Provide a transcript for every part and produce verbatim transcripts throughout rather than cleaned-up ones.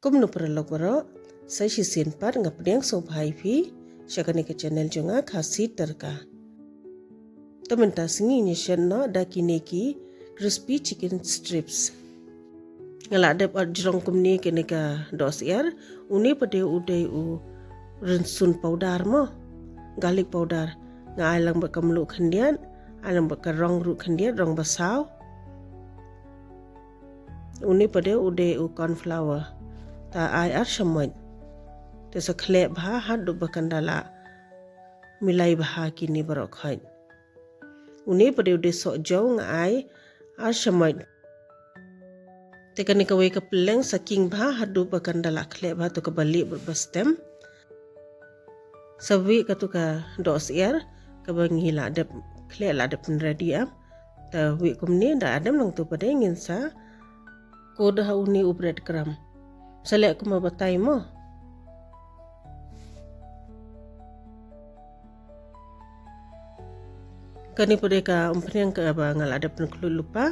Kumno paralok baroh, sa shisien pat nga pdiang sngewbha ïa phi sha kane ka channel jong nga, Khasi Tadka. Te mynta sngi ngin ïa shet noh da kine ki crispy chicken strips. Nga la dep ot jrong kumne kane ka dohsyiar. Une pat de u dei u rynsun powder mo, garlic powder. Nga ai lang bad ka mluh khyndiat, ai lang bad ka rong ruh khyndiat, rong basaw. Une pat de u dei u corn flour. Ta ai ar shamoit. Te sa khleh bha haduh ba kan da la milai bha kine baroh khoit. Une pat de u dei sohjew, nga ai ar shamoit. Te kane kawei ka pylleng sa king bha haduh ba kan da la khleh bha, to kaba lieh bad ba stem. Sa wieh katu ka dohsyiar kaba ngi la dep khleh, la dep pynready am. Ta wieh kumne, da adem nangtu pat de ngin sa coat ha une u bread crumb. Sa leh kumba batai mo. Kane pat de ka umphniang kaba nga la dep pynkhluit lypa.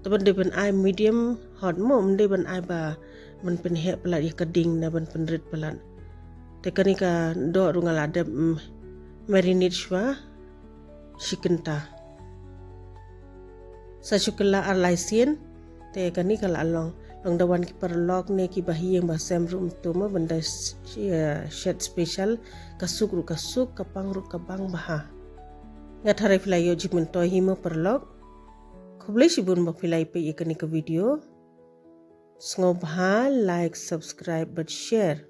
Te ban dei ban ai medium hot mo, ym dei ban ai ba ban pynheh palat ïa ka ding ne ban pynrit palat. Te kane ka doh ruh nga la dep, mm, marinate shuwa shi kynta. Sa shu kylla ar lai sien, te kane ka la long. Long da wan ki paralok ne kiba ha ïing ba sem ruh mynta mo, ban da sh-, sh-, shet special, ka suk ruh ka suk, ka pang ruh ka pang bha. Nga tharai phi la ïoh jingmyntoi hi mo paralok. Khublei shibun ba phi la ïa peit ïa kane ka video. Sngewbha like, subscribe bad share.